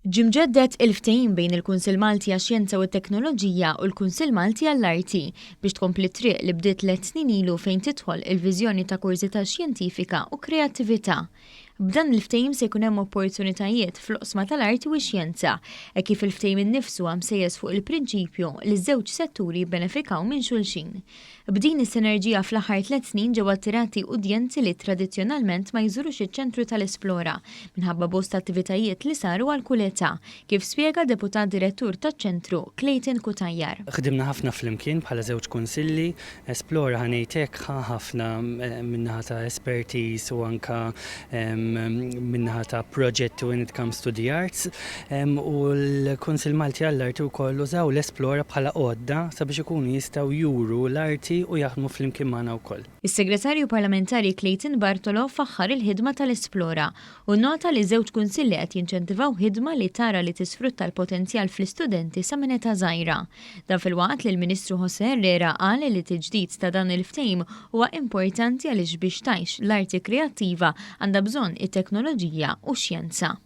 Ġie mġedded il-ftehim bejn il-Kunsill Malti għax-Xjenza u t-Teknoloġija u l-Kunsill Malti għall-Arti biex tkompli t-triq li bdiet tliet snin ilu fejn tidħol il-viżjoni ta' kurżità xjentifika u kreattività. B'dan il-ftehim se jkun hemm opportunitajiet fl-oqsma tal-arti u x-xjenza, hekk kif il-ftehim innifsu huwa msejjes fuq il-prinċipju li ż-żewġ setturi jibbenefikaw minn xulxin. B'din is-sinerġija fl-aħħar tliet snin ġew attirati udjenzi li tradizzjonalment ma jżurux iċ-ċentru tal-Esplora minħabba bosta attivitajiet li saru għal kull età, kif spjega Deputat Direttur taċ-ċentru Clayton Cutajar. Ħdimna ħafna flimkien bħala żewġ kunsilli, Esplora ħa ngħid hekk ħa ħafna min-naħa ta' expertise u anke min-naħa ta' proġetti when it comes to the arts u l-Kunsill Malti għall-Arti wkoll użaw l-Esplora bħala għodda sabiex ikunu jistgħu juru l-arti u jaħdmu flimkien magħna wkoll. Is-Segretarju Parlamentari Clayton Bartolo faħħar il-ħidma tal-Esplora u nnota li ż-żewġ kunsilli qed jinċentivaw ħidma li tara li tisfrutta l-potenzjal fl-istudenti sa minn età żgħira. Dan filwaqt li l-Ministru José Herrera qal li tiġdid ta' dan il-ftehim huwa importanti għaliex biex tgħix l-arti kreattiva għandha bżonn it-teknoloġija u x-xjenza.